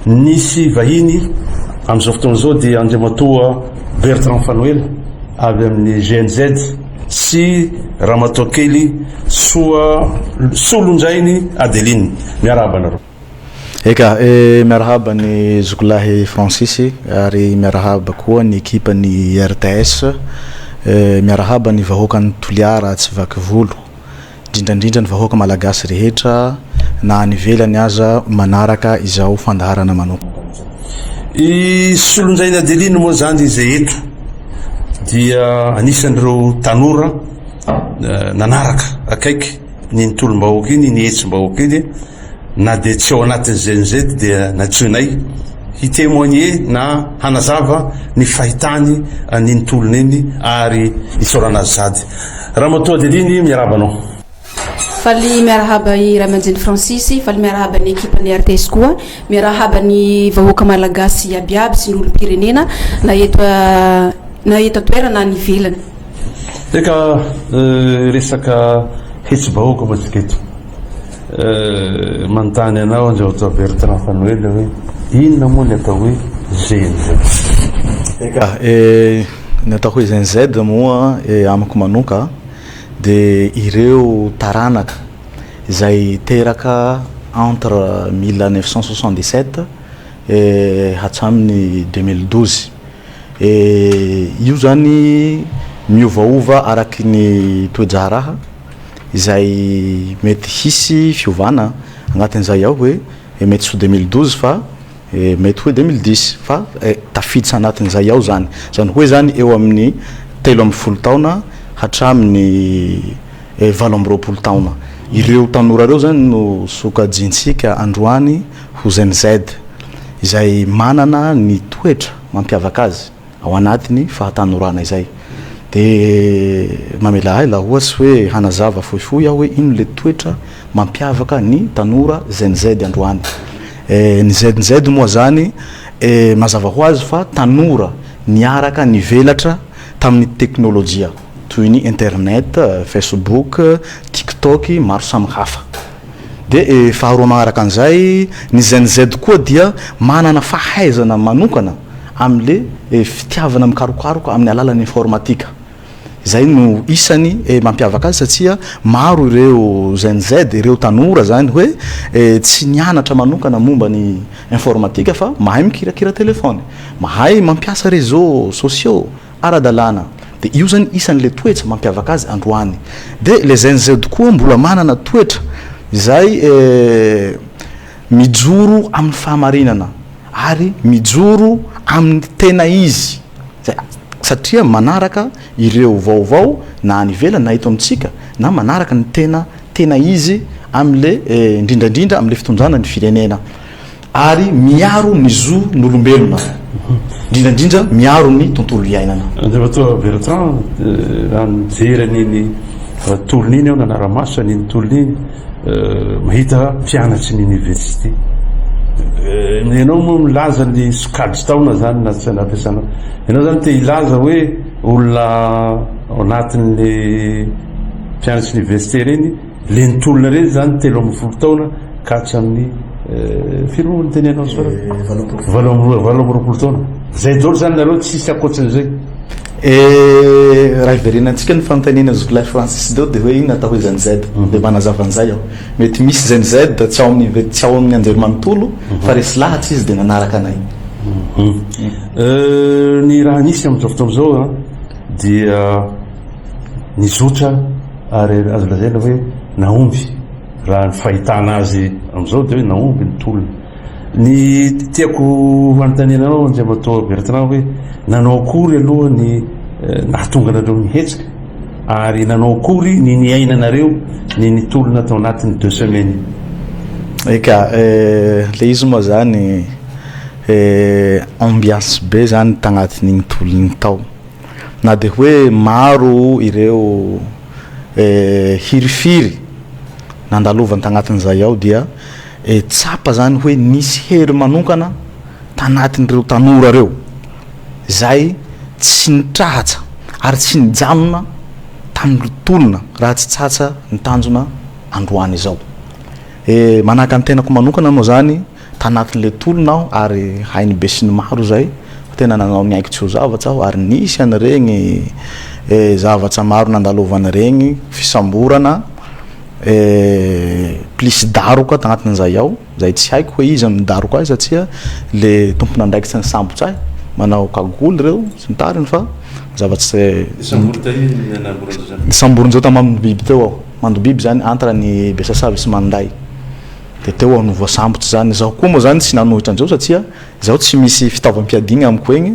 Nisy vahiny amin'izao fotoana izao dia Andriamatoa Bertrand Fanoela avy amin'ny GNZ sy Ramatoakely Soa Solondrainy Adeline. Miarahaba anareo. Eka, eh, miarahaba ny zokolahy Francis ary miarahaba koa ny ekipan'ny RTS, eh, miarahaba ny vahoakan'i Toliara tsy vaky volo. Indrindra indrindra ny vahoaka malagasy rehetra na any ivelany aza manaraka izao fandaharana manokana izao. I Solonjaina Adeline moa izany izay eto dia anisan'ireo tanora nanaraka akaiky ny tolom-bahoaka iny, ny hetsi-bahoaka iny, na dia tsy ao anatin'ny GNZ dia nantsoinay hi-témoigner na hanazava ny fahitany an'iny tolona iny ary isaorana azy sady. Ramatoa Adeline, miarahaba anao. Faly miarahaba i Ray aman-dReny Francis, faly miarahaba ny ekipan'ny RTS koa, miarahaba ny vahoaka malagasy iabiaby sy ny olom-pirenena na eto na eto an-toerana na any ivelany. Eka, resaka hetsi-bahoaka moa tsika eto. Manontany anao Andriamatoa Bertrand Fanoela hoe inona moa ny atao hoe GNZ? Eka, ny atao hoe GNZ moa amiko manoka dia ireo taranaka izay teraka entre 1977 hatramin'ny 2012. Io zany miovaova araky ny toe-draharaha izay mety hisy fiovana agnatin'izay ao hoe mety tsy ho 2012 fa mety hoe 2010 fa tafiditra anatin'izay ao zany. Zany hoe zany eo amin'ny 13 taona hatramin'ny 28 taona. Ireo tanora ireo zany no sokajintsika androany ho Gen Z izay manana ny toetra mampiavaka azy ao anatin'ny fahatanorana izay. Dia mamela ahy laha ohatsy hoe hanazava fohifohy aho hoe ino le toetra mampiavaka ny tanora Gen Z androany. Ny Gen Z moa zany mazava ho azy fa tanora niaraka nivelatra tamin'ny teknolojia toy ny internet, Facebook, TikTok maro samihafa. Dia faharoa magnaraka an'izay, ny Gen Z koa dia manana fahaizana manokana amin'le fitiavana mikarokaroka amin'ny alalan'ny informatika. Izay no isany mampiavaka azy satria maro ireo Gen Z, ireo tanora zany hoe tsy nianatra manokana momba ny informatika fa mahay mikirakira téléphone, mahay mampiasa réseaux sociaux ara-dalàna. Dia io zany isan'le toetra mampiavaka azy androany. Dia le Gen Z koa mbola manana toetra izay mijoro amin'ny fahamarinana ary mijoro amin'ny tena izy zay satria manaraka ireo vaovao na any ivelany na eto amintsika na manaraka ny tena tena izy amin'le indrindra indrindra amin'le fitondrana ny firenena ary miaro ny zon'olombelona indrindra indrindra miaro ny tontolo iainana. Andriamatoa Bertrand, raha nijery an'iny tolona iny aho, nanara-maso an'iny tolona iny, mahita mpianatry ny université. Ianao moa milaza ny sokajy taona zany na tsy nampiasanao. Ianao zany te hilaza hoe olona ao anatin'le mpianatry ny université ireny, le nitolona ireny zany 13 taona ka hatramin'ny firy moa ny tenenao soa? 28 taona. Zay daholo zany nareo, tsisy ankoatran'izay. Raha hiverenantsika ny fanontaniana zokilahy Francis teo dia hoe inona atao hoe Gen Z? Dia manazava an'izay aho. Mety misy Gen Z tsy ao amin'ny tsy ao amin'ny anjerimanontolo fa resy lahatra izy dia nanaraka anay. Ny raha nisy amin'izao fotoana izao dia nizotra ary azo lazaina hoe nahomby. Raha ny fahitana azy amin'izao dia hoe nahomby ny tolona. Ny tiako hanontaniana anao Andriamatoa Bertrand hoe nanao akory aloha ny nahatonga anareo nihetsika ary nanao akory ny niainanareo ny nitolona tao anatin'ny deux semaines? Eka, le izy moa zany ambiance be zany tagnatin'igny tolona igny tao. Na dia hoe maro ireo hirifiry nandalovany tagnatin'izay ao dia tsapa zany hoe nisy hery manokana tanatin'ireo tanora reo zay tsy nitrahatsa ary tsy nijanona tamin'ny tolona raha tsy tsatsa ny tanjona androany izao. Manahaka ny tenako manokana moa zany. Tanatin'ilay tolona aho ary hain'ny besinimaro izay fa tena nanao ny aiko tsy ho zavatra aho ary nisy an'ireny zavatra maro nandalovana ireny, fisamborana plus daroka tagnatin'izay ao, izay tsy haiko hoe iza no nidaroka ahy satria le tompon'andraikitra nisambotra ahy manao cagoule ireo sy ny tariny fa zava-tsy nisamborin-dreo tao Mandobiby teo aho, Mandobiby zany entre ny Besasavy sy Maninday. Dia teo aho no voasambotra izany. Izaho koa moa izany tsy nanohitra an'izao satria izaho tsy misy fitaovam-piadiana amiko egny,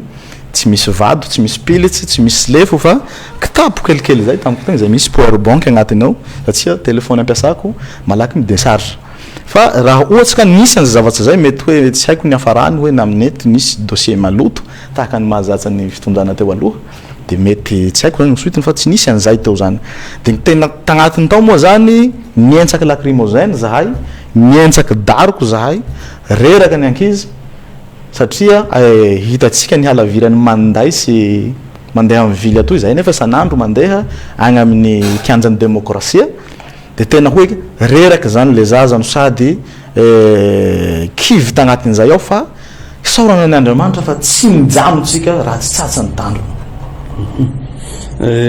tsy misy vado, tsy misy pilitsy, tsy misy lefo fa kitapo kelikely izay tamiko tegny izay misy power bank agnatiny ao satria telephone ampiasako malaky mi-decharge. Fa raha ohatsy ka nisy an'izay zavatra izay mety hoe tsy haiko ny niafarany hoe na mety nisy dossier maloto tahaka ny mahazatra ny fitondrana teo aloha. de mety tsy haiko zany ny suite-ny fa tsy nisy an'izay teo zany. De ny tena tagnatiny tao moa zany nientsaky lacrymogène zahay, nientsaky daroka zahay, reraka ny ankizy satria hitantsika ny halaviran'ny Maninday sy mandeha amin'ny ville atoy, zahay nefa isan'andro mandeha agny amin'ny kianjan'ny demokrasia, de tena hoe reraka zany le zaza no sady kivy tagnatin'izay ao fa Isaorana an' Andriamanitra fa tsy mijano tsika raha tsy tsatsa ny tandrony.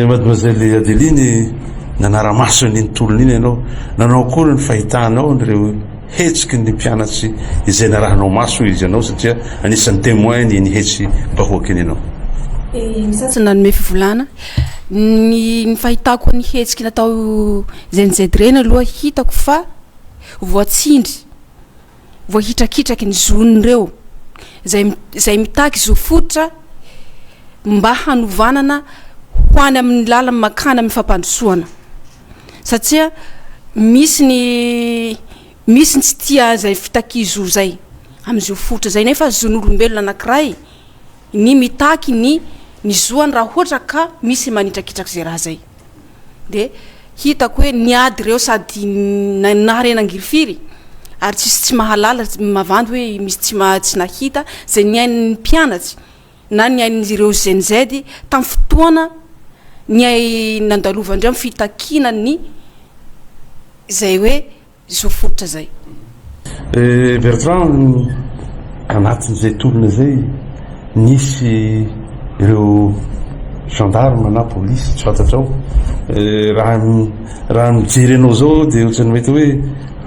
Mademoiselle Adeline, nanara-maso an'iny tolona iny ianao. Nanao akory ny fahitanao an'ireo hetsiky ny mpianatsy izay narahanao maso izy ianao satria anisan'ny témoin ny iny hetsi-bahoaka iny ianao. Misaotra nanome fivolana. Ny ny fahitako ny hetsiky natao izay nijedirena aloha hitako fa voatsindry voahitrakitraky ny zon'ireo izay izay mitaky zo fototra mba hanovanana ho any amin'ny lalana mankany amin'ny fampandrosoana satria misy ny misy ny tsy tia izay fitakia zo izay amin'ny zo fototra izay nefa zon'olombelona anankiray ny mitaky ny ny zoany raha ohatra ka misy manitrakitraky izay raha izay. de hitako hoe niady ireo sady naharena angirifiry ary tsisy tsy mahalala mavandy hoe misy tsy ma tsy nahita zay niain'ny mpianatsy na niain'ireo Gen Z tamin'ny fotoana niay nandalovandreo amin'ny fitakiana ny zay hoe Zo fototra zay. Bertrand, anatin'izay tolona izay, nisy ireo gendarme na polisy tsy fantatrao, raha raha mijery anao zao aho dia ohatran'ny mety hoe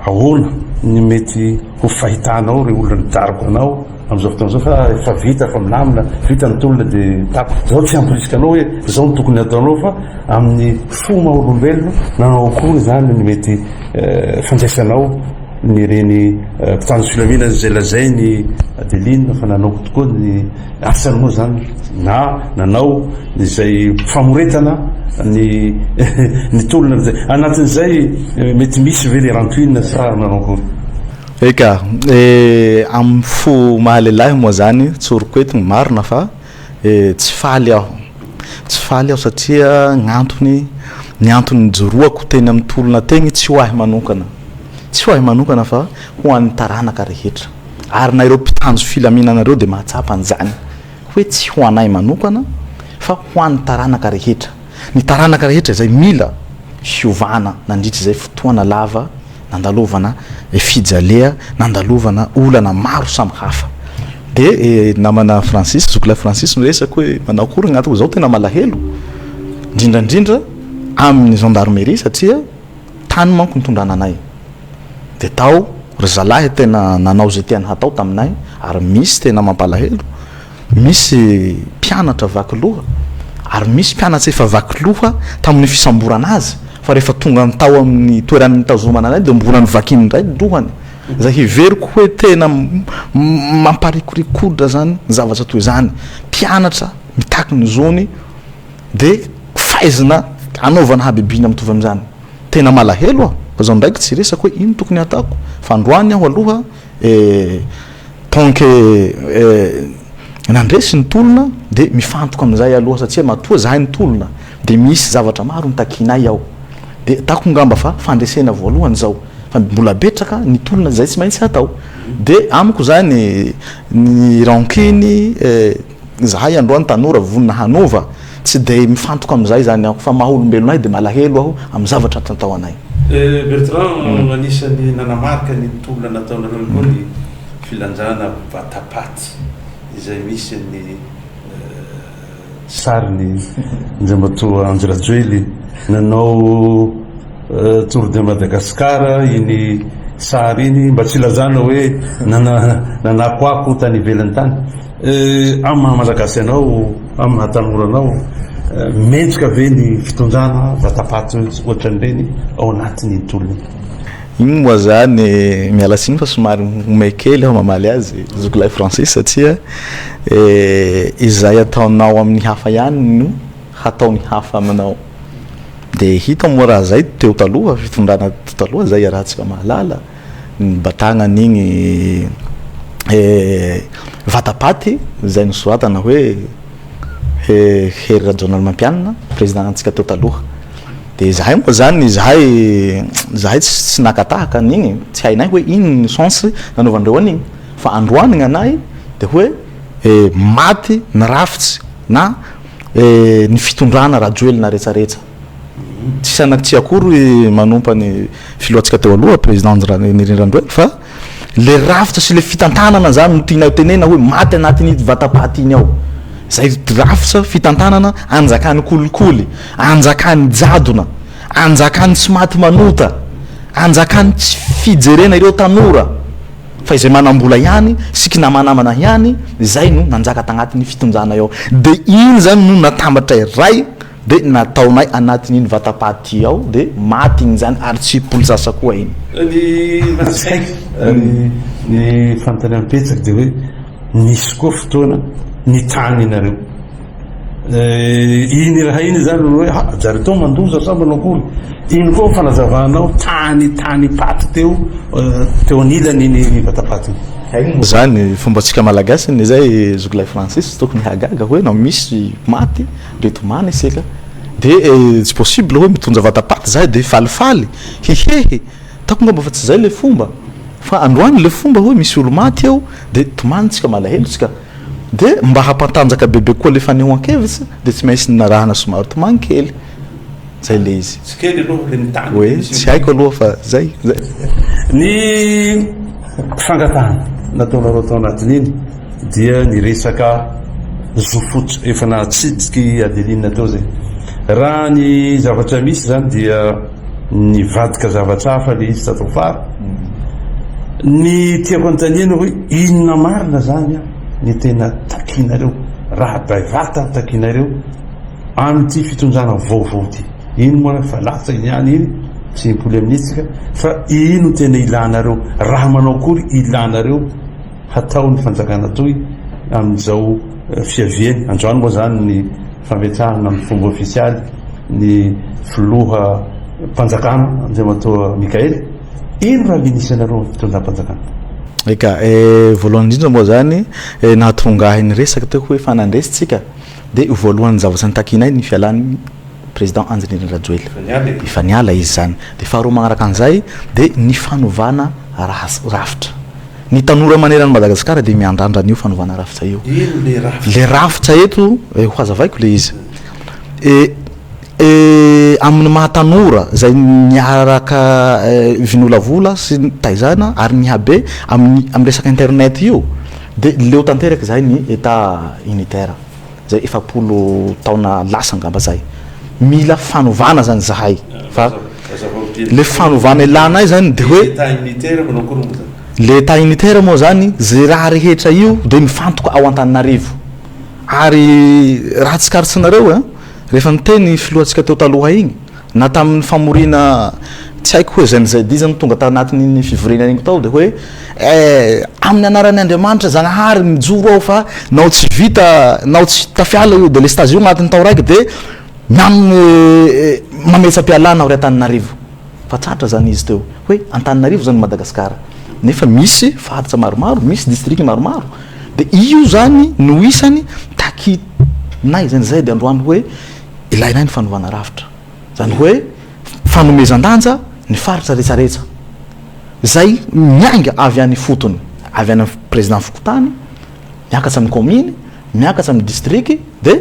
ahoana ny mety ho fahitanao ireo olona nidaroka anao amin'izao fotoana izao fa efa vita, efa milamina, vita ny tolona dia tapitra. Zaho tsy hamporisika anao hoe izao no tokony hataonao fa amin'ny fo maha olombelona nanao akory izany ny mety fandraisanao ny ireny mpitandro filaminana izay lazainy Adeline fa nanao tokoa ny asany moa izany na nanao izay famoretana ny ny tolona izay anatin'izay mety misy ve le rancune sa nanao akory? Eka, amin'ny fo maha lehilahy moa zany tsoriko eto ny marina fa tsy faly aho, tsy faly aho satria ny antony, ny antony nijoroako teny amin'ny tolona teny tsy ho ahy manokana, tsy ho ahy manokana fa ho an'ny taranaka rehetra, ary na ireo mpitandro filaminana ireo dia mahatsapa an'izany hoe tsy ho anay manokana fa ho an'ny taranaka rehetra, ny taranaka rehetra izay mila fiovana nandritra izay fotoana lava nandalovana fijalea, nandalovana olana maro samy hafa. De namana Francis, zokilahy Francis miresaka hoe manao akory ny atako, zaho tena malahelo indrindra indrindra amin'ny gendarmerie satria tany manko nitondrana anay, de tao ry zalahy tena nanao zay tiany hatao taminay ary misy tena mampalahelo. Misy mpianatra vaky loha ary misy mpianatra efa vaky loha tamin'ny fisamborana azy fa rehefa tonga tao amin'ny toerana nitazomana anay dia mbola novakiany indray ny lohany. Izay heveriko hoe tena mamparikoriko hoditra izany ny zavatra toy izany. Mpianatra mitaky ny zony dia faizina anaovana habibiana mitovy amin'izany. Tena malahelo aho fa izao ndraiky tsy resako hoe ino tokony hataoko fa androany aho aloha eh, Tant que nandresy ny tolona dia mifantoka amin'izay aloha satria matoa zahay nitolona dia misy zavatra maro nitakianay ao. Dia ataoko ngamba fa fandresena voalohany izao fa mbola betraka ny tolona izay tsy maintsy hatao. Dia amiko izany ny rancune zahay androany tanora vonona hanova tsy dia mifantoka amin'izay izany aho fa maha olombelona ahy dia malahelo aho amin'ny zavatra natao anay. Bertrand, anisan'ny nanamarika ny tolona nataonareo koa ny. filanjana vatapaty izay misy ny sarin'i Andriamatoa Andry Rajoely nanao Tour de Madagascar iny sary iny mba tsy ilazana hoe nanakoako tany ivelany tany. Amin'ny maha Malagasy anao, amin'ny maha tanora anao, mendrika ve ny fitondrana vatapaty ohatran'ireny ao anatin'iny tolona iny? Iny moa zany, miala tsiny fa somary mihomehy kely aho mamaly azy zokilahy Francis satria izay ataonao amin'ny hafa ihany no hataon'ny hafa aminao. Dia hita moa raha zay teo taloha, fitondrana teo taloha zay iarahantsika mahalala, nibatagna an'igny vatapaty izay nosoratana hoe Hery Rajaonarimampianina, président-ntsika teo taloha. Dia izahay moa zany, izahay izahay tsy naka tahaka an'igny, tsy hainay hoe ino ny sens nanaovandreo an'igny, fa androany ny anay dia hoe maty ny rafitsy na ny fitondrana Rajoelina retsaretsa. Tsy sanatria akory manompa ny filohantsika teo aloha, président Andry Nirina Rajoelina, fa le rafitra sy le fitantanana zany no tianay tenenina hoe maty anatin'iny vatapaty iny ao. Zay rafitra fitantanana anjakan'ny kolikoly, anjakan'ny jadona, anjakan'ny tsy maty manota, anjakan'ny tsy fijerena ireo tanora fa izay manam-bola ihany sy kinamanamana ihany izay no nanjaka tagnatin'ny fitondrana ao. De iny zany no natambatra iray de nataonay anatin'iny vatapaty ao de maty iny zany ary tsy hipoly sasa koa iny. Ny mahatsikaiky ary ny fanontaniana mipetaka dia hoe nisy koa fotoana nitany ianareo. Iny raha iny zany hoe ha zareo tao mandoza sa manao akory. Iny koa fanazavanao tany tany paty teo teo anilany iny vatapaty iny. Hay moa zany fombantsika malagasy anie zay zokilahy Francis tokony hahagaga hoe na misy maty de tomany isika de tsy possible hoe mitondra vatapaty zahay de falifaly hihehy Ataoko angamba fa tsy zay le fomba fa androany le fomba hoe misy olo maty eo de tomany tsika malahelo tsika de mba hampantanjaka bebe kokoa le fanehoan-kevitsy de tsy maintsy narahana somary tomany kely zay le izy. Tsy kely aloha le mitany. Hoe tsy haiko aloha fa zay zay. Ny fangatahana nataonareo tao anatin'iny dia ny resaka zo fototra efa natsidiky Adeline teo zay. Raha ny zavatra misy zany dia Nivadika zavatra hafa le izy tato afara. Ny tiako anontaniana hoe inona marina zany an ny tena takinareo raha bevata takinareo amin'ity fitondrana vaovao ity? Iny moa fa latsa iny ihany iny tsy himpoly amin'iny tsika fa ino tena ilanareo raha manao akory ilanareo hatao ny fanjakana toy amin'izao fiaviany androany moa zany ny fametrahana amin'ny fomba ofisialy ny filoha mpanjakana Andriamatoa Mickaël, ino raha le nisy anareo amin'ny fitondram-panjakana? Eka, eh, voalohany indrindra moa zany eh, nahatonga ahy niresaka teo hoe efa nandresy tsika dia voalohany zavatra nitakianay ny fialan'ny président Andry Nirina Rajoelina. Efa niala e. Efa niala izy zany. Dia faharoa magnaraka an'izay dia ny fanovana rafitra. Ny tanora manerana an'i Madagasikara dia miandrandra an'io fanovana rafitra io. Ino le rafitra? Le rafitra eto, eh, ho hazavaiko le izy. Eh, eh, amin'ny maha tanora izay niaraka eh, vinolavola sy nitaizana ary nihabe amin'ny amin'ny resaka internet io dia leo tanteraka izahay ny état unitaire. Zay 40 taona lasa angamba zay. Mila fanovana zany zahay fa le fanovana ilanay zany de hoe L'état unitaire manao akory moa zany? L'état unitaire moa zany ze raha rehetra io de mifantoka ao Antananarivo. Ary raha tsikaritsinareo a, rehefa niteny filohantsika teo taloha igny, Na tamin'ny famoriana tsy haiko hoe Gen Z iza no tonga tanatin'iny fivoriana iny tao dia hoe eh, amin'ny anaran'ny Andriamanitra Zagnahary mijoro aho fa nao tsy vita, nao tsy tafiala io délestage io agnatin'ny tao raiky dia miaminy mametsa-pialana aho ry Antananarivo. Fa tratra zany izy teo hoe Antananarivo zany Madagasikara nefa misy faritra maromaro, misy district maromaro dia io zany no isany takinay zany zay dia androany hoe Ilainay ny fanovana rafitra, izany hoe fanomezan-danja ny faritra rehetrarehetra izay miainga avy any ifotony, avy any amin'ny président fokontany, miakatra amin'ny kaominy, miakatra amin'ny district dia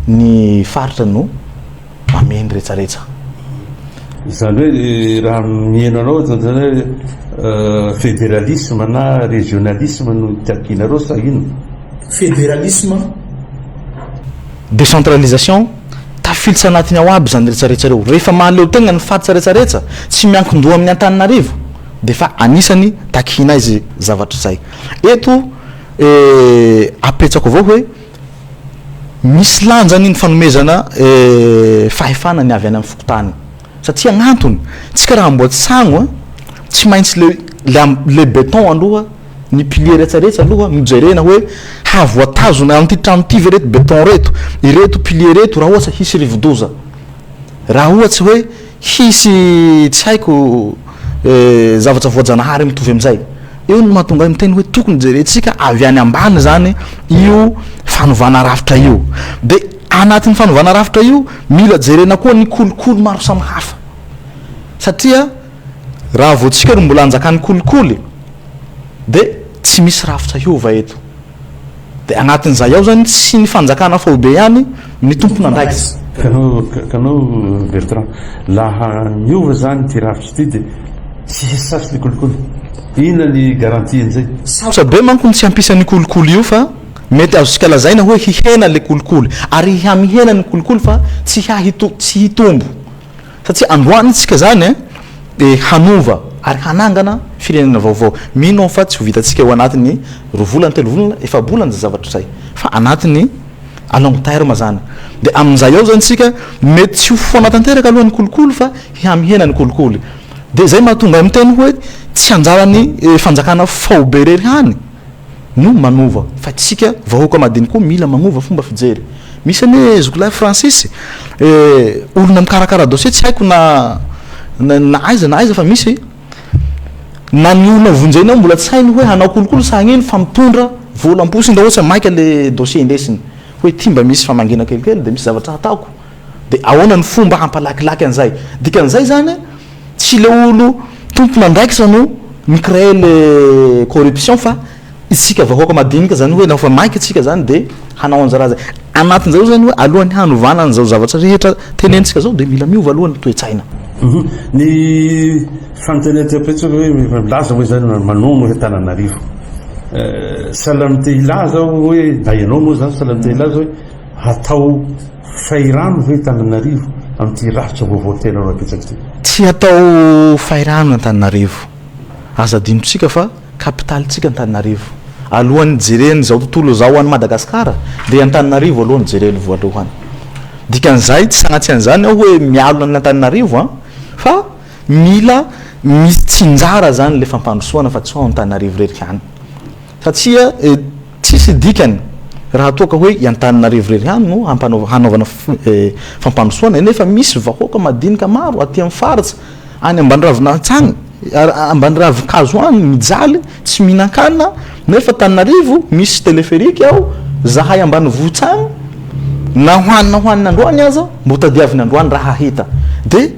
ny faritra no mamehy ny rehetrarehetra. Izany hoe raha miheno anao zany hoe fédéralisme na régionalisme no takianareo sa inona? Fédéralisme. Décentralisation, tafilitra anatiny ao aby zany rehetrarehetra reo. Rehefa mahaleo tegna ny faritra rehetrarehetra, tsy miankin-doha amin'ny Antananarivo, dia efa anisany takiana izy zavatra zay. Eto apetsako avao hoe misy lanjany ny fanomezana fahefana ny avy any amin'ny fokontany satria gn'antony, tsika raha hamboatry tragno a, tsy maintsy le le le beton aloha, ny pilier rehetrarehetra aloha no jerena hoe hahavoatazona an'ity trano ity ve reto beton reto, ireto pilier reto raha ohatsa hisy rivodoza, raha ohatsy hoe hisy tsy haiko zavatra voajanahary mitovy amin'izay. Eo no mahatonga ahy miteny hoe tokony jerentsika avy any ambany izany io fanovana rafitra io. Dia anatin'ny fanovana rafitra io, mila jerena koa ny kolikoly maro samihafa. Satria raha vao tsika no mbola anjakan'ny kolikoly dia tsy misy rafitra hiova eto. Dia anatin'izay ao izany tsy ny fanjakana faobe ihany ny tompon'andraikitra. Kanao, kanao Bertrand, laha miova zany ity rafitra ity dia tsy hisy sasy ny kolikoly. Inona ny garantie an'izay? Sarotra be manko ny tsy hampisy an'io kolikoly io fa mety azontsika lazaina hoe hihena le kolikoly ary hihamihena ny kolikoly fa tsy hahito tsy hitombo. Satria androany tsika zany de hanova ary hanangana firenena vaovao. Mino aho fa tsy ho vitantsika ao anatin'ny roa volana, telo volana, efa-bolana zay zavatra zay fa anatin'ny à long terme zany. De amin'izay ao zany tsika mety tsy ho foana tanteraka aloha ny kolikoly fa hihamihena ny kolikoly. De zay mahatonga ahy miteny hoe tsy anjaran'ny fanjakana faobe irery hany no manova fa tsika vahoaka madiny koa mila magnova fomba fijery. Misy anie zokilahy Francis eh, olona mikarakara dossier tsy haiko na na aiza na aiza fa misy na ny olona vonjena ao mbola tsy hainy hoe hanao kolikoly sa hagnino fa mitondra vola am-posiny raha ohatsy maika le dossier indesiny hoe ty mba misy famangiana kelikely de misy zavatra hataoko de ahoana ny fomba hampalakilaky an'izay dikan'izay zany Tsy le olo tompon'andraikitra no mi-créer le corruption fa isika vahoaka madinika zany hoe lafa maika tsika zany de hanao an'zay raha zay. Anatin'izay zao zany hoe alohan'ny hanovana an'izao zavatra rehetra tenenitsika zao de mila miova aloha ny toe-tsaina. Ny fanontaniana te apetraka hoe milaza hoe zany manono hoe Antananarivo. Sahala amin'ny te hilaza aho hoe na ianao moa zany sahala amin'ny te hilaza hoe hatao Fahirano ve Antananarivo amin'ity rafitra vaovao tianareo apetraka ity? Tsy hatao fahirano Antananarivo. Aza adinontsika fa kapitalintsika Antananarivo. Alohan'ny hijeren'izao tontolo izao an'i Madagasikara dia Antananarivo aloha no jereny voalohany. Dikan'izay tsy sanatria an'izany aho hoe mialona an'Antananarivo an, fa mila mitsinjara izany ilay fampandrosoana fa tsy ho Antananarivo irery ihany. Satria tsisy dikany raha toa ka hoe i Antananarivo irery ihany no hampanaova hanaovana fampandrosoana nefa misy vahoaka madinika maro aty amin'ny faritra any ambany ravin'antsagny ambany ravin-kazo any mijaly tsy mihinan-kanina nefa Antananarivo misy téléphérique ao zahay ambanivohitra agny na hohanina hohanina androany aza mbo tadiaviny androany raha hita de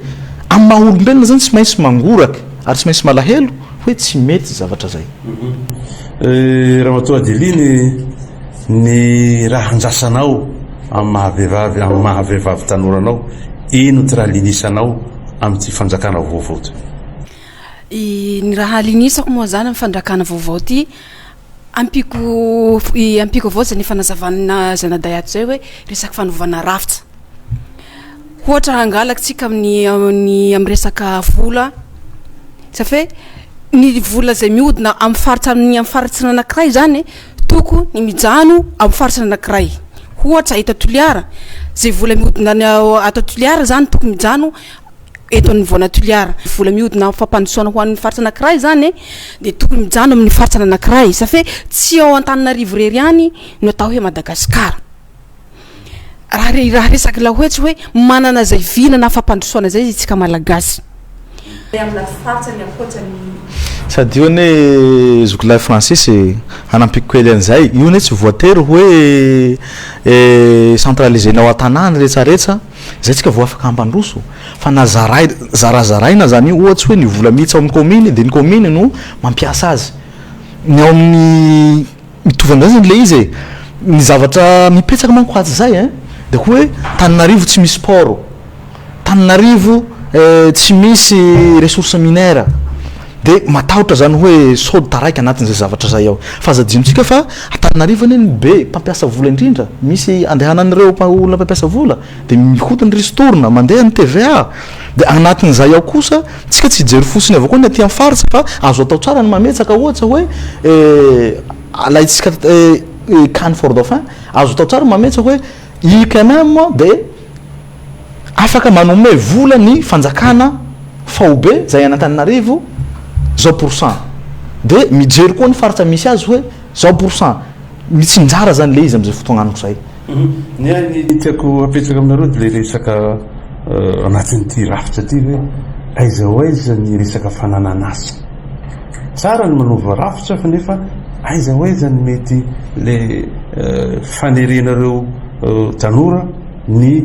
amin'ny maha olombelona zany tsy maintsy mangoraky ary tsy maintsy malahelo hoe tsy mety zavatra zay. Ramatoa Adeline, ny raha andrasanao amin'ny maha vehivavy amin'ny maha vehivavy tanora anao, ino ty raha linisanao amin'ity fanjakana vaovao ty? Ny raha linisako moa zany amin'ny fanjakana vaovao ty, ampiako ampiako avao zay ny fanazavana zanadahy ato zay hoe resaky fanovana rafitra. Ohatra hangalaka tsika amin'ny amin'ny amin'ny resaka vola, ça fait ny vola zay mihodina amin'ny faritra amin'ny amin'ny faritra anakiray zany toko ny mijano amin'ny faritra anakiray, ohatra eto Toliara zay vola mihodina any ato Toliara zany tokony mijano eto anivoana Toliara, vola mihodina amin'ny fampandrosoana ho an'ny faritra anakiray zany de tokony mijano amin'ny faritra anakiray, ça fait tsy ao Antananarivo irery ihany no atao hoe Madagasikara. Raha re raha resaky la hoe tsy hoe manana zay vina na fampandrosoana zay isika malagasy. Amina faritra ny ankoatra ny. Sady io anie zokilahy Francis e, hanampiko kely an'izay, io anie tsy voatery hoe centraliser-na ao an-tanà ny retsaretsa, zay tsika vao afaka hampandroso, fa na zaray zarazaraina zany io, ohatsy hoe ny vola miditra ao amin'ny kaominy de ny kaominy no mampiasa azy, ny ao amin'ny. Mitovy amin'izay zany ilay izy e! Ny zavatra mipetraka manko hatrizay ein, dia hoe Tananarivo tsy misy port, Tananarivo tsy misy ressource minière. De matahotra zany hoe sao taraiky anatin'izay zavatra zay ao. Fa aza adinontsika fa Antananarivo anie no be mpampiasa vola indrindra, misy andehanan'ireo olona mpampiasa vola de mihodina ny ristourne, mandeha ny TVA. De anatin'izay ao kosa tsika tsy hijery fotsiny avao koa ny aty amin'ny faritra fa azo atao tsara ny mametsaka ohatra hoe alaintsika CAN Fort Dauphin, azo atao tsara ny mametsaka hoe IKMM de Afaka manome vola ny fanjakana faobe zay any Antananarivo zao pour cent de mijery koa ny faritra misy azy hoe zao pour cent, mitsinjara zany le izy amzay fotoagnanoko zay. Ny ahy ny tiako apetraka aminareo dia ilay resaka anatin'ity rafitra ity hoe aiza ho aiza ny resaka fananan'asa. Tsara ny manova rafitra fa nefa aiza ho aiza ny mety ilay fanerenareo tanora ny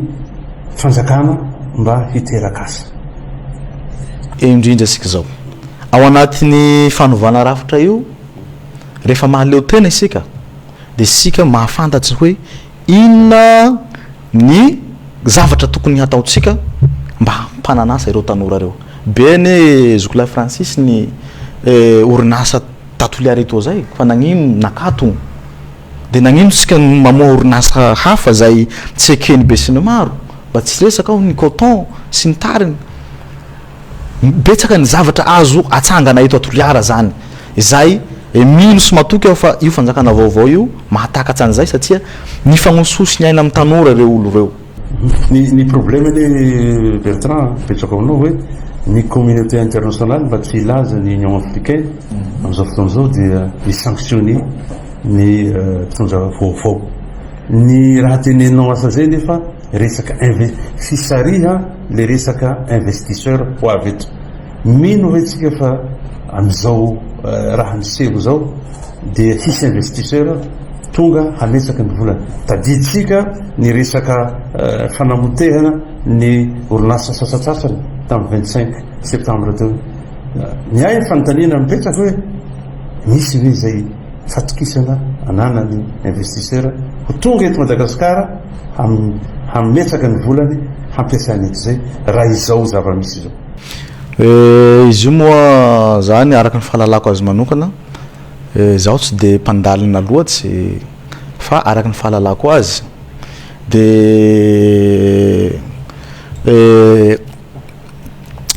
fanjakana mba hiteraka asa. Eo indrindra isika izao. Ao anatin'ny fanovana rafitra io, rehefa mahaleo tena isika dia isika mahafantatry hoe inona ny zavatra tokony hataontsika mba hampanana asa ireo tanora ireo. Be anie Zokilahy Francis ny orinasa Toliara toa izay fa nagnino nakatogno? Dia nagnino tsika no mamoha orinasa hafa zay tsy ekeny besinimaro? Mba tsy resaka aho ny coton sy ny tariny. Betsaka ny zavatra azo atsangana eto Toliara zany. Izay mino sy matoky aho fa io fanjakana vaovao io mahatakatsa an'izay satria nifagnosihosy ny aina amin'ny tanora ireo olo ireo. Ny ny problème anie Bertrand apetrako aminao hoe ny communauté internationale mba tsy hilaza ny Union africaine amin'izao fotoana izao dia mi-sanctionner ny mpitondra vaovao. Ny raha teneninao asa zay nefa resaka inve fisariha le resaka investisseur ho avy eto. Mino ve tsika fa amin'izao raha miseho zao dia hisy investisseur tonga hametraka ny volany. Tadiditsika ny resaka fanamotehana ny orinasa sasatsasany tamin'ny 25 septembre teo. Ny ahy ny fanontaniana mipetraka hoe misy ve izay fatokisana ananan'ny investisseur ho tonga eto Madagasikara hametraka ny volany hampiasany eto izay raha izao zava-misy izao? Izy io moa zany araka ny fahalalako azy manokana, zaho tsy de mpandalina loatsy fa araka ny fahalalako azy de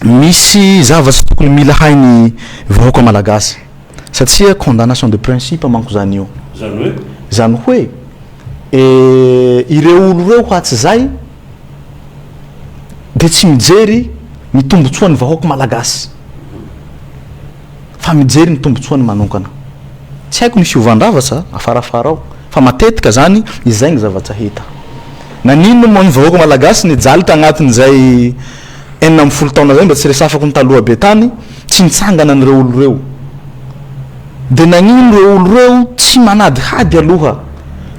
misy zavatsy tokony mila hain'ny vahoaka malagasy satria condamnation de principe manko zany io. Zany hoe? Zany hoe ireo olo ireo hatrizay dia tsy mijery ny tombotsoan'ny vahoaka malagasy fa mijery ny tombotsoany manonkana. Tsy haiko ny fiovan-javatra afarafara ao fa matetika zany izay ny zavatra hita. Naninona moa ny vahoaka malagasy nijaly tagnatin'izay 16 taona zay mba tsy resafako ny taloha be tany, tsy nitsangana an'ireo olo ireo. Dia nagnino ireo olo ireo tsy manadihady aloha,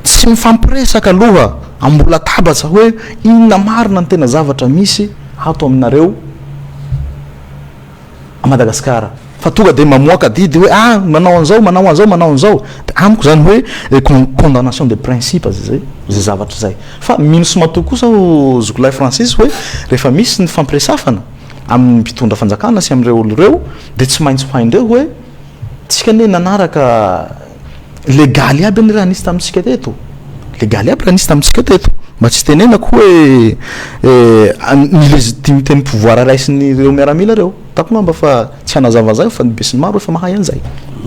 tsy mifampiresaka aloha ambony latabatra hoe inona marina ny tena zavatra misy ato aminareo a Madagasikara fa tonga dia mamoaka didy hoe ah manao an'izao, manao an'izao, manao an'izao. Dia amiko izany hoe condamnation de principe zay zay zavatra izay. Fa mino sy matoky kosa aho Zokilahy Francis hoe rehefa misy ny fampiresafana amin'ny mpitondra fanjakana sy amin'ireo olo ireo dia tsy maintsy ho haindreo hoe tsika anie nanaraka legaly aby anie raha nisy tamintsika teto, legaly aby raha nisy tamintsika teto, mba tsy itenenako hoe ny légitimité ny pouvoir raisin'ireo miaramila ireo, hitako angamba fa tsy hanazava an'izay aho fa ny besinimaro efa mahay an'izay,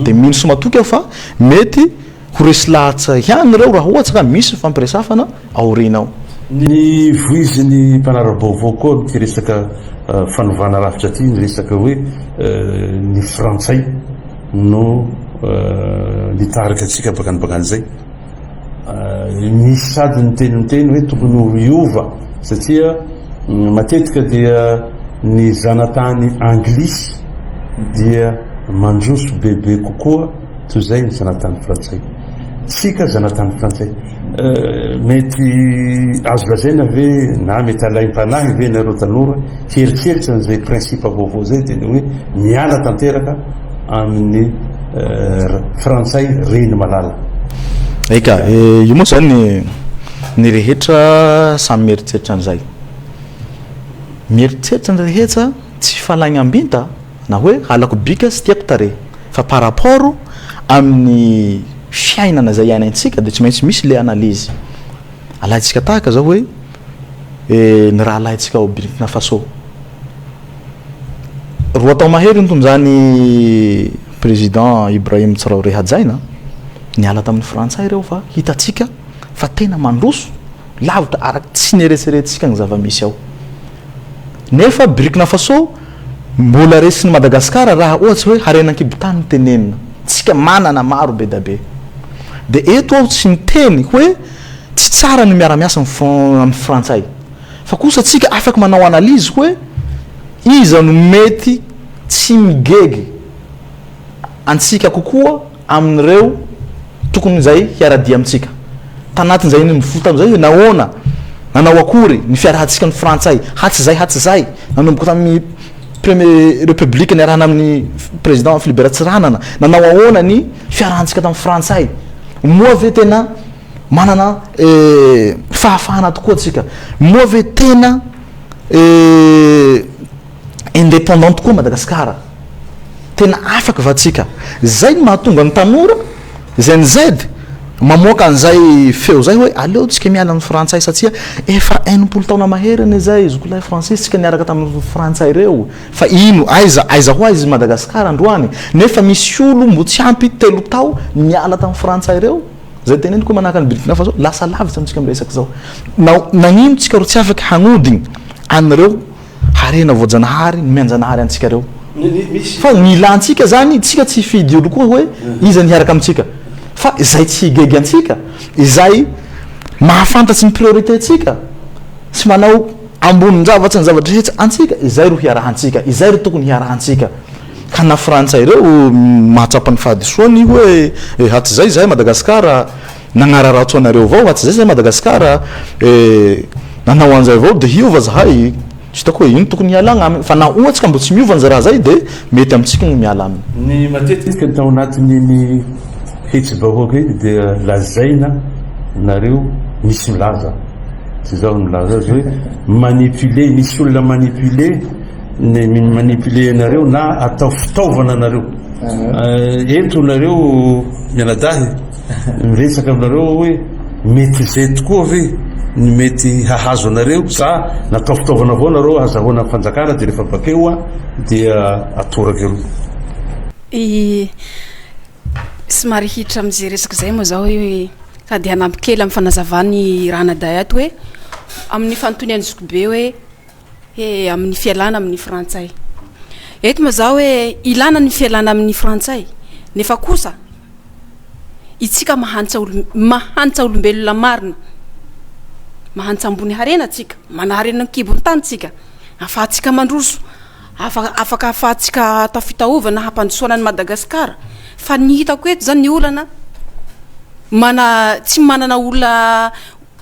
dia mino sy matoky aho fa mety Ho resy lahatra ihany ireo raha ohatra ka misy fifampiresafana aoriana ao. Ny voizin'ny mpanara-baovao koa amin'ity resaka fanovana rafitra ity ny resaka hoe ny frantsay no nitarika antsika bakany bakany izay. Misy sady niteny miteny hoe tokony ho hiova satria matetika dia ny zanatany anglisy dia mandroso bebe kokoa Toy izay ny zanatany frantsay. Tsika zanatany frantsay. Mety azo lazaina ve na mety alaim-panahy ve nareo tanora hieritreritra an'izay principe vaovao izay dia ny hoe miala tanteraka amin'ny frantsay reny malala. Eka, io moa zany ny rehetra samy mieritreritra an'izay. Mieritreritra ny rehetra tsy falainam-binta na hoe halako bika sy tiako tarehy fa par rapport amin'ny fiainana izay iainantsika dia tsy maintsy misy le analyse. Alaintsika tahaka zao hoe ny rahalahintsika ao Burkina Faso. Roa tao mahery nitondrany président Ibrahim Traoré hajaina, niala tamin'ny frantsay ireo fa hitantsika fa tena mandroso lavitra araka tsy nieretseretintsika ny zava-misy ao. Nefa Burkina Faso mbola resin'i Madagasikara raha ohatsy hoe harena an-kibon-tany no tenenina. Tsika manana maro be da be. De eto aho tsy miteny hoe tsy tsara ny miara-miasa amin'ny frantsay. Fa kosa tsika afaka manao analyse hoe iza no mety tsy migegy antsika kokoa amin'ireo tokony izay hiara-dia amintsika. Tanatin'izay nivoa tamin'izay hoe nahoana, nanao akory ny fiarahantsika ny frantsay hatrizay hatrizay, nanomboka tamin'ny premier république niarahana amin'ny président Philibert Tsiranana, nanao ahoana ny fiarahantsika tamin'ny frantsay, moa ve tena manana fahafahana tokoa tsika, moa ve tena indépendant tokoa Madagasikara? Tena afaka va tsika? Zay no mahatonga ny tanora Gen Z mamoaka an'izay feo zay hoe aleo tsika miala amin'ny frantsay satria efa 60 taona mahery anie zay zokolahy Francis tsika niaraka tamin'ny frantsay reo fa ino aiza aiza ho aiza i Madagasikara androany nefa misy olo mbo tsy ampy telo tao niala tamin'ny frantsay reo zay teneniko hoe manahaka an'i Burkina Faso lasa lavitra amintsika miresaka zao na nagnino tsika ro tsy afaka hagnodigny an'ireo Harena voajanahary nomenjanahary antsika reo. Fa ny ilantsika zany, tsika tsy hifidy olo koa hoe iza ny hiaraka amintsika. Fa izay tsy higegy antsika, izay mahafantatsy ny priorité tsika, sy manao ambonin-javatra ny zava-drehetra antsika, izay ro hiarahantsika, izay ro tokony hiarahantsika. Ka na frantsay reo mahatsapa ny fahadisoany hoe hatrizay zahay Madagascar Nagnararaotso anareo avao hatrizay zay Madagascar eh, nanao anzay avao de hiova zahay, tsy hitako hoe ino tokony hialagna aminy, fa na ohatsy ka mbo tsy miova anzay raha zay de mety amitsika gny miala aminy. Ny matetika tao anatin'iny hetsi-bahoaka iny dia lazaina nareo misy milaza, tsy izaho no milaza azy hoe manipuler, misy olona manipuler ny mi-manipuler anareo na atao fitaovana anareo. Eto nareo mianadahy Miresaka aminareo aho hoe mety izay tokoa ve ny mety hahazo anareo sa natao fitaovana avao nareo hazahoana ny fanjakana dia rehefa bakeo a dia atoraka eroa. I Somary hiditra amin'izay resaka izay moa zaho hoe sady hanampy kely amin'ny fanazavan'i Ranadahy ato hoe amin'ny fanontonian'i Zokibe hoe He amin'ny fialana amin'ny frantsay. Eto moa zaho hoe ilana ny fialana amin'ny frantsay nefa kosa itsika mahantsa olo mahantsa olombelona marina mahantsa ambony harena tsika manaharena ny kibon'ny tany tsika afahantsika mandroso afa afaka afahantsika atao fitaovana hampandrosoana an'i Madagasikara fa ny hitako eto zany ny olana mana tsy manana olona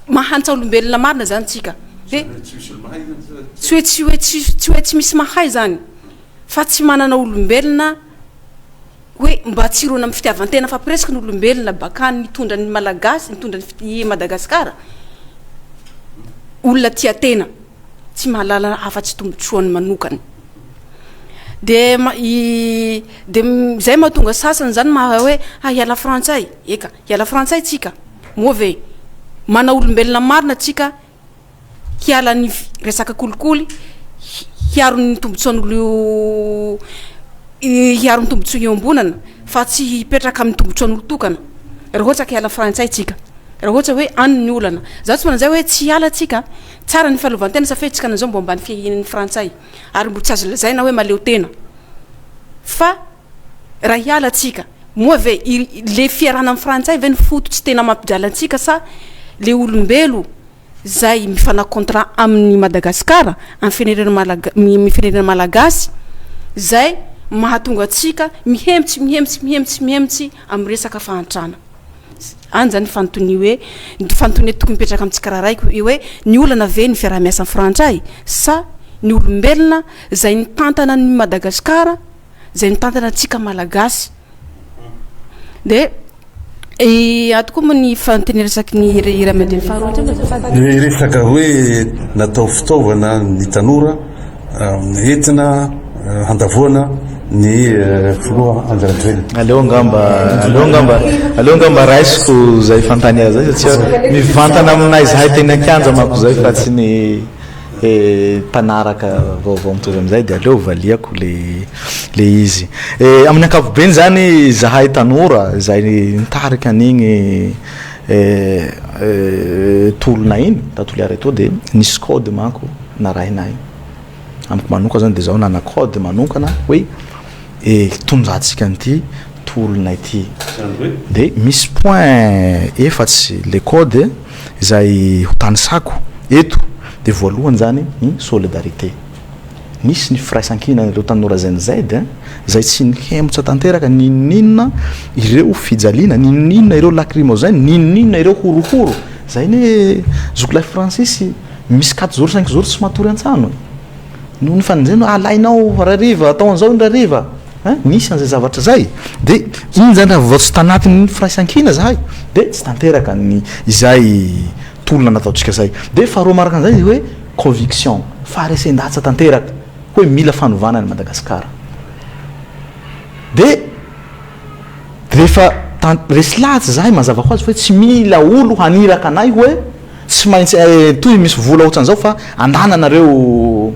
Mahantsa olombelona marina zany tsika he tsy hoe tsy hoe tsy tsy hoe tsy misy mahay zany fa tsy manana olombelona hoe mba tsy hirona amin'ny fitiavan-tena fa presque ny olombelona bakany nitondra ny malagasy nitondra ny i Madagasikara olona tia tena tsy mahalala afa-tsy tombotsoany manokana de i de zay mahatonga sasany zany maha hoe ha hiala frantsay eka hiala frantsay tsika Moa ve mana olombelona marina tsika hiala ny resaka kolikoly, hiaro ny tombotsoan'olo hiaro ny tombotsoa iombonana fa tsy hipetraka amin'ny tombotsoan'olo-tokana raha ohatra ka hiala frantsay tsika, raha ohatra hoe any ny olana. Za tsy manao an'izay hoe tsy hiala tsika, tsara ny fahaleovantena satria tsika an'izao mbo ambany fiahian'ny frantsay ary mbo tsy azo lazaina hoe mahaleo tena fa Raha hiala tsika, moa ve i le fiarahana amin'ny frantsay ve ny fototsy tena mampijaly antsika sa le olombelo zay mifanao contrat amin'ny Madagascar, amin'ny firenena malaga ny firenena malagasy zay mahatonga antsika mihemotsy mihemotsy mihemotsy mihemotsy amin'ny resaka fahantrana. Any zany fanontania hoe ny fanontania tokony mipetraka amin'ny tsikirairay hoe ny olana ve ny fiaraha-miasa amin'ny frantsay sa ny olombelona zay nitantana an'i Madagasikara izay nitantana antsika Malagasy. Dia ato koa moa ny fanontaniana resaky ny ray aman-dreny faharoa teo azafady. Ny resaka hoe natao fitaovana ny tanora. Entina handavoana ny filoha Andry Rajoelina. Aleo angamba, aleo angamba, aleo angamba raisiko zay fanontaniana zay satria mivantana aminay zahay teny an-kianja manko zay fa tsy ny mpanaraka vaovao mitovy amin'izay dia aleo valiako le le izy. Amin'ny ankapobeny zany zahay tanora izay nitarika an'igny tolona iny ta Toliara etoa dia nisy code manko narahinay. Amiko manoka zany dia zaho nana code manokana hoe hitondrantsika an'ity tolona ity. Dia misy point efatsy le code izay ho tanisako eto. Dia voalohany zany ny solidarité. Nisy ny firaisankinan'ireo tanora Gen Z izay tsy nihemotra tanteraka n'inon'inona ireo fijaliana, n'inon'inona ireo lacrymogène, n'inon'inona ireo horohoro. Zay anie zokilahy Francis misy quatre jours cinq jours tsy matory an-trano e. Noho ny fanenjehana hoe alainao rariva, atao an'izao iny rariva. Hein, nisy an'izay zavatra izay. Dia iny zany raha vao tsy tanatin'ny firaisankina zahay dia tsy tanteraka ny izay tolona nataontsika izay. Dia faharoa manaraka an'izay dia hoe conviction, faharesen-datsa tanteraka hoe mila fanovana an'i Madagasikara. Dia rehefa tan- resy lahatra izahay mazava ho azy hoe tsy mila olo haniraka anay hoe tsy maintsy toy misy vola ohatran'izao fa andana nareo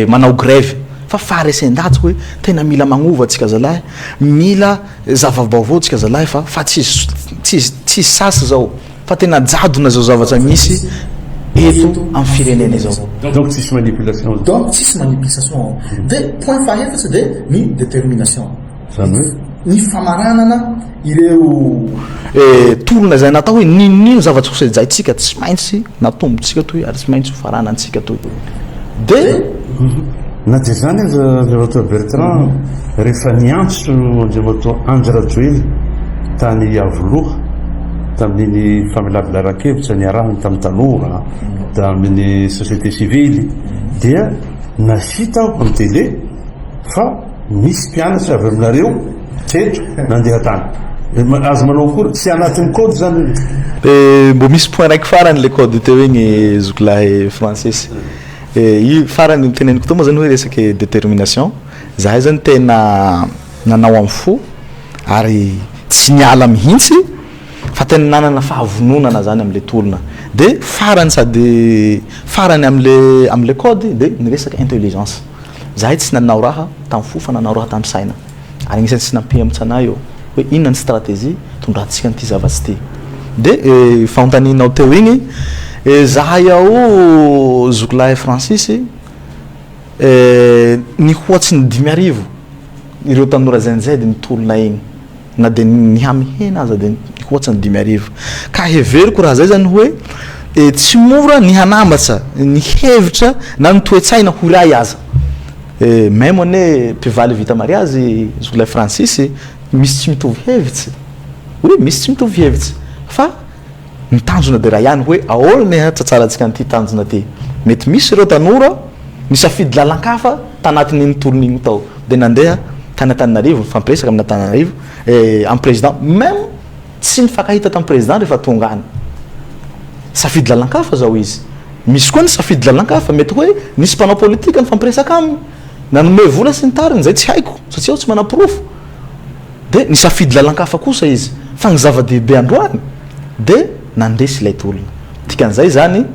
manao grève fa faharesen-datsy hoe tena mila magnova tsika zalahy, mila zava-baovao tsika zalahy fa fa tsisy tsisy tsisy sasy zao fa tena jadona zao zavatra misy eto amin'ny firenena izao. Donc tsisy manipulation zany. Donc tsisy manipulation ao. De point fahaefatsy de ny détermination. Zany hoe? Ny famaranana ireo. Tolona izay natao hoe n'inon'ino zavatra ho sejaintsika tsy maintsy natombontsika toy ary tsy maintsy ho faranantsika toy. De. Na dia izany aza Andriamatoa Bertrand, rehefa niantso Andriamatoa Andry Rajoelina tany Iavoloha tamin'iny famelabelaran-kevitra niarahany tamin'ny tanora, tamin'ny société civile dia nahita aho amin'ny télé fa Nisy mpianatra avy aminareo teto nandeha tany. Aza manao akory, tsy anatin'ny code zany io. Eh, mbo misy point raiky farany le code teo igny zokilahy Francis. Eh, io farany noteneniko teo moa zany hoe resaky détermination. Zahay zany tena nanao amin'ny fo ary tsy niala mihitsy fa tena nanana fahavononana zany am'le tolona. De farany sady farany am'le am'le code de ny resaka intelligence. Zahay tsy nanao raha tamin'ny fo fa nanao raha tamin'ny saina. Ary agnisan'ny tsy nampihemotra anay io hoe inona ny stratégie hitondrantsika an'ity zavatsy ity. Dia fanontanianao teo igny, zahay ao zokilahy Francis, nihoatsy ny 5000 ireo tanora Gen Z nitolona igny. Na dia nihamihena aza dia nihoatra ny 5000. Ka heveriko raha zay zany hoe tsy mora ny hanambatra ny hevitra na ny toe-tsaina ho iray aza. Même anie mpivaly vita mariazy Zolay Francis misy tsy mitovy hevitsy. Oui misy tsy mitovy hevitsy fa ny tanjona dia iray ihany hoe ahoana ny hahatsatsarantsika an'ity tanjona ity. Mety misy ireo tanora nisafidy lalan-kafa tanatin'iny tolona iny tao dia nandeha tany Antananarivo nifampiresaka amin'Antananarivo amin'ny président même tsy nifankahita tamin'ny président rehefa tonga any. Safidy lalan-kafa zao izy. Misy koa ny safidy lalan-kafa mety hoe nisy mpanao politika nifampiresaka aminy, nanome vola sy ny tariny izay tsy haiko satria aho tsy manaporofo. Dia nisafidy lalan-kafa kosa izy. Fa ny zava-dehibe androany dia nandresy ilay tolona. Dikan'izay izany,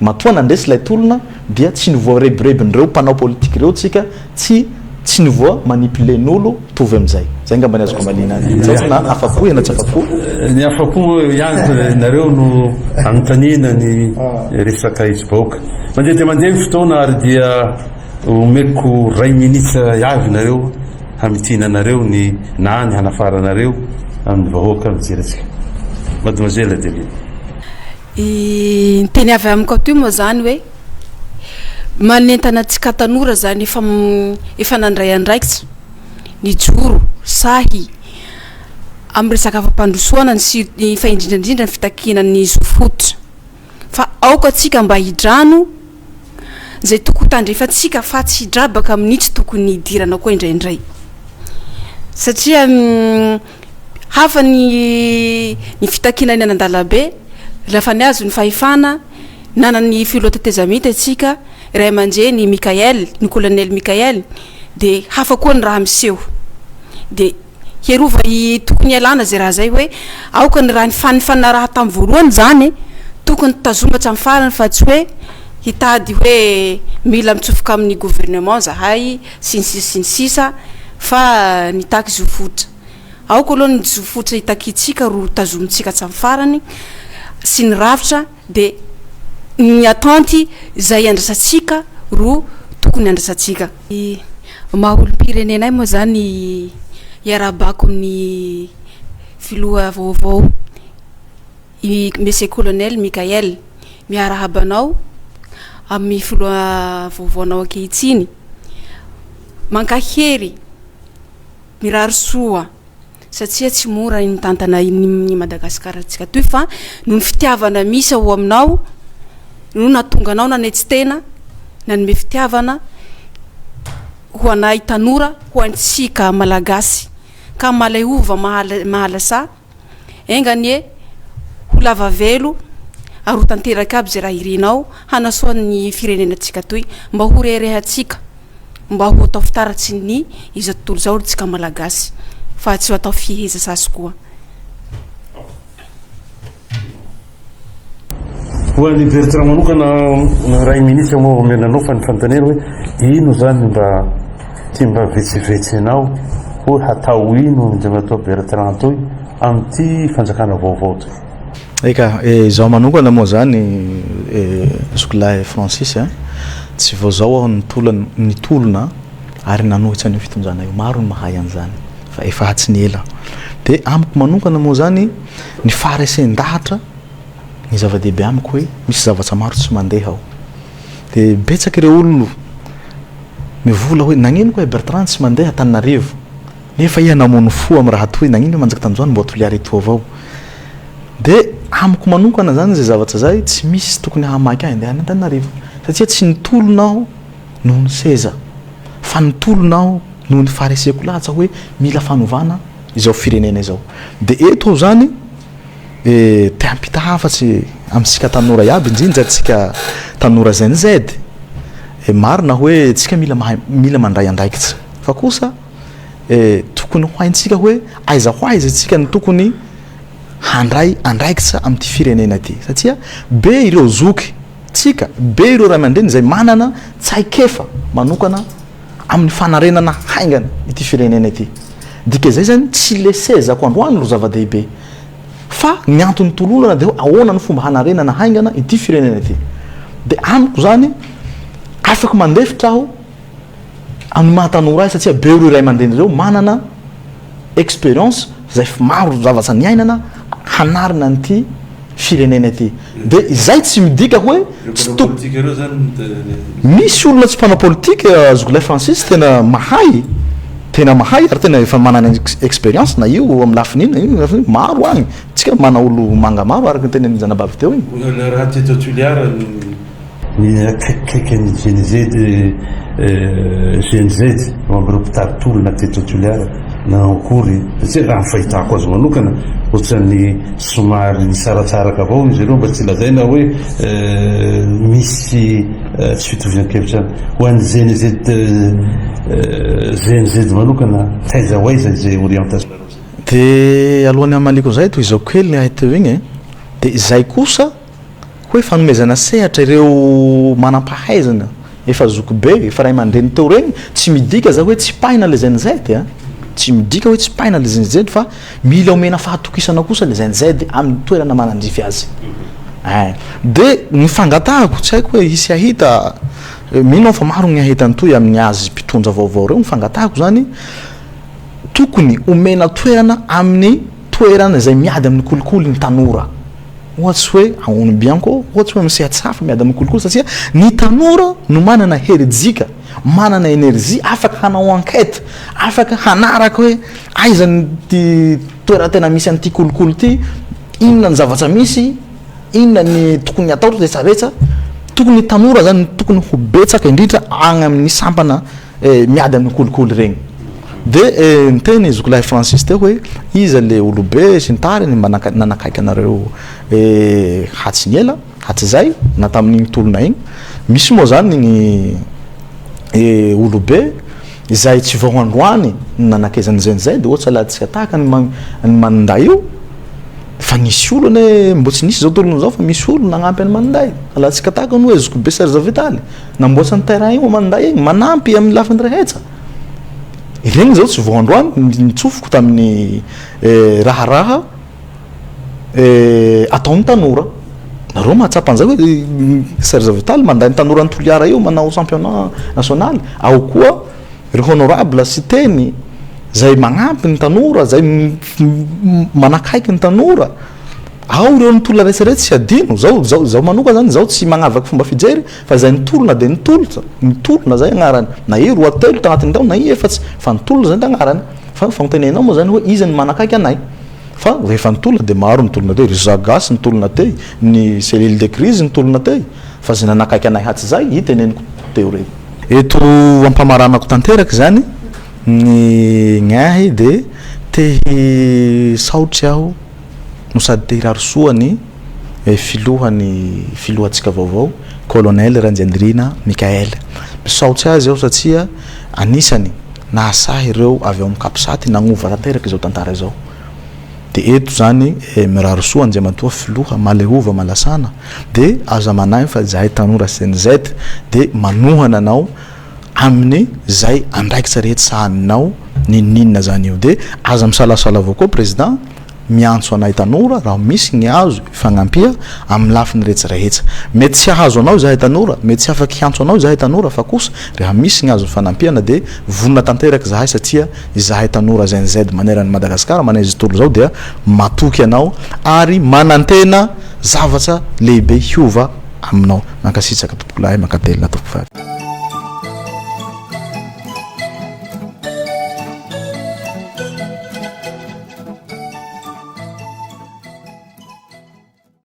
matoa nandresy ilay tolona dia tsy nivoarebirebin'ireo mpanao politika ireo tsika, tsy tsy nivoa-manipuler-n'olo mitovy amin'izay. Izay angamba ny azoko amaliana azy. Tsy haiko na afa-po ianao tsy afa-po. Ny afa-po ihany nareo no anontaniana ny resaka hetsi-bahoaka. Mandeha dia mandeha ny fotoana ary dia omeko iray minitra avy nareo. Hamintinanareo ny na ny hanafaranareo amin'ny vahoaka mijery antsika. Mademoiselle Adeline. Ny teny avy amiko ato io moa zany hoe manentana antsika tanora zany efa efa nandray andraikitra nijoro sahy amin'ny resaka fampandrosoana ny sy fa indrindra indrindra ny fitakiana ny zo fototra fa aoka antsika mba hidrano izay tokony ho tandrefantsika fa tsy hidrabaka amin'ny tsy tokony hidirana koa indraindray satria hafa ny ny fitakiana eny an-dalambe rehefa nihazo ny fahefana nanana ny filoha tetezamita isika. ray aman-dreny Mickaël, ny colonel Mickaël de hafa koa ny raha miseho de Hiarova i tokony hialana zay raha zay hoe aoka ny raha nifanaraha tamin'ny voalohany zany tokony tazomina hatramin'ny farany fa tsy hoe hitady hoe mila mitsofoka amin'ny gouvernement zahay sy ny sisa sy ny sisa fa nitaky zo fototra. Aoka aloha ny zo fototra itakintsika ro tazomintsika hatramin'ny farany sy ny rafitra de ny attente zay andrasantsika ro tokony andrasantsika. Ny maha olom-pirenena ahy moa zany iarahabako ny filoha vaovao i Monsieur Colonel Mickaël, miarahaba anao amin'ny filoha vaovaonao ankehitriny, mankahery, mirary soa. satria tsy mora ny mitantana ny Madagascar antsika toy fa noho ny fitiavana misy ao aminao no nahatonga anao nanetry tena nanome fitiavana ho anay tanora ho antsika Malagasy ka malaiova mahalasa Enga anie ho lava velo ary ho tanteraka aby izay raha irinao hanasoa ny firenenantsika toy mba ho reharehantsika mba ho atao fitaratry ny izao tontolo izao ry tsika Malagasy fa tsy ho atao fiheza sasy koa. Ho an'i Bertrand manokana, iray minitra moa omena anao fa ny fanontaniana hoe ino zany mba ty mba vetsevetsenao hoe hatao ino Andriamatoa Bertrand toy amin'ity fanjakana vaovao toy? Eka, izaho manokana moa zany zokilahy Francis a, tsy vao zao aho nitolona nitolona ary nanohitra an'io fitondrana io, maro ny mahay an'izany fa efa hatry ny ela. Dia amiko manokana moa zany ny faharesen-dahatra Ny zava-dehibe amiko hoe misy zavatra maro tsy mandeha ao. Dia betsaka ireo olona mivola hoe nagnino koa i Bertrand tsy mandeha Antananarivo nefa iha namono fo amin'ny raha toy nagnino manjaka tanjoany mbo Toliara etoa avao. Dia amiko manokana zany izay zavatra izay tsy misy tokony hahamaika ahy handeha any Antananarivo satria tsy nitolona aho noho ny seza fa nitolona aho noho ny fahareseko lahatra hoe mila fanovana izao firenena izao. Dia eto aho zany Te hampita hafatsy amintsika tanora iaby indrindra tsika tanora Gen Z, marina hoe tsika mila mahay mila mandray andraikitra fa kosa tokony ho haintsika hoe aiza ho aiza tsika no tokony handray andraikitra amin'ity firenena ity satria be ireo zoky tsika, be ireo ray aman-dreny izay manana tsaikefa manokana amin'ny fanarenana haingana ity firenena ity. Dika izay zany tsy le sezako androany ro zava-dehibe fa ny antony tolorana dia hoe ahoana ny fomba hanarenana haingana ity firenena ity. Dia amiko zany afaka mandefitra aho amin'ny maha tanora ahy satria be ireo ray aman-dreny ireo manana expérience izay maro zavatra niainana hanarina an'ity firenena ity. Dia izay tsy midika hoe tsy tokony. Misy olona tsy mpanao politika Zokilahy Francis tena mahay, tena mahay ary tena efa manana expérience na io amin'ny lafiny ino na io lafiny ino, maro agny, tsika mana olo manga maro araka ny tenenin'i Zanabavy teo igny. Raha teto Toliara ny. Ny akaikikaiky an'ny GNZ, GNZ, eo amin'ireo mpitari-tolona teto Toliara nanao akory, satria raha ny fahitako azy manokana, ohatran'ny somary nisaratsaraka avao izy ireo mba tsy lazaina hoe misy tsy fitovian-kevitra any. Ho an'ny GNZ, GNZ manokana, taiza ho aiza izay orientation-nareo izay? Dia alohan'ny hamaliako an'izay, tohizako kely ny ahy teo igny e, dia izay kosa hoe fanomezana sehatra ireo manam-pahaizana efa zokibe, efa ray aman-dreny teo ireny, tsy midika zay hoe tsipahina le Gen Z a, tsy midika hoe tsipahina le Gen Z fa mila omena fahatokisana kosa le Gen Z amin'ny toerana manandrify azy. Ein, de ny fangatahako, tsy haiko hoe hisy hahita, mino aho fa maro ny hahita an'itoy amin'ny azy mpitondra vaovao ireo, ny fangatahako zany tokony omena toerana amin'ny toerana izay miady amin'ny kolikoly ny tanora. Ohatsy hoe ahono Bianco, ohatsy hoe amin'ny sehatry hafa miady amin'ny kolikoly satria ny tanora no manana herijika, manana energie afaka hanao enquête, afaka hanaraka hoe aiza ny toerana tena misy an'ity kolikoly ity, inona ny zavatra misy, inona ny tokony atao rehetrarehetra. Tokony ny tanora zany no tokony ho betsaka indrindra any amin'ny sampana miady amin'ny kolikoly ireny. De niteny zokilahy Francis teo hoe iza le olobe sy ny tariny mba nanakaiky anareo hatsy ny ela hatrizay na tamin'igny tolona igny. Misy moa zany ny olobe izay tsy vao androany no nanakezan'ny Gen Z, ohatry alantsika tahaka ny Maninday io, fa nisy olo anie mbo tsy nisy zao tolona zao fa misy olo nagnampy an'i Maninday, alantsika tahaka ny hoe zokibe Serge Vitaly namboatra ny terrain io Maninday igny, manampy amin'ny lafiny rehetra. Iregny zao tsy vao androany nitsofoko tamin'ny raharaha ataon'ny tanora. Nareo mahatsapa an'izay hoe Serge Vital manday ny tanoran'i Toliara io manao championnat national. Ao koa ry honorable Siteny zay magnampy ny tanora, zay manakaiky ny tanora. Ao ireo nitolona rehetra rehetra tsy adino. Zao zao zao manoka zany zao tsy magnavaky fomba fijery fa zay nitolona de nitolotra, nitolona zay agnarany. Na i roa telo tagnatin'ny tao na i efatsy fa nitolona zay tagnarany. Fa fagnontanianao moa zany hoe iza no manakaiky anay. Fa rehefa nitolona dia maro nitolona tey, ry Zagasy nitolona tey, ny cellule de crise nitolona tey, fa zay nanakaiky anay hatrizay i teneniko teo reny. Eto ampamaranako tanteraka izany ny ny ahy dia te hisaotry aho no sady te hirary soa ny filohan'ny filohantsika vaovao Colonel Randrianirina Michaël. Misaotsy azy aho satria anisany nahasahy ireo avy ao amin'ny Capsat nagnova tanteraka izao tantara izao. Dia eto izany mirary soa Andriamatoa Filoha Malehova Malasana dia aza manahy fa izahay tanora CNZ dia manohana anao amin'ny zay andraikitra rehetra sahaninao n'inon'inona zany io. Dia aza misalasala avao koa Président Miantso anay tanora raha misy ny azo ifagnampia amin'ny lafiny rehetra rehetra. Mety tsy hahazo anao izahay tanora, mety tsy afaky hiantso anao izahay tanora fa kosa reha misy ny azo ifanampiana dia vonona tanteraka izahay satria izahay tanora Gen Z manerana an'i Madagasikara manerana izao tontolo izao dia matoky anao ary manantena zavatra lehibe hiova aminao. Mankasitraka tompokolahy, mankatelina tompokovavy.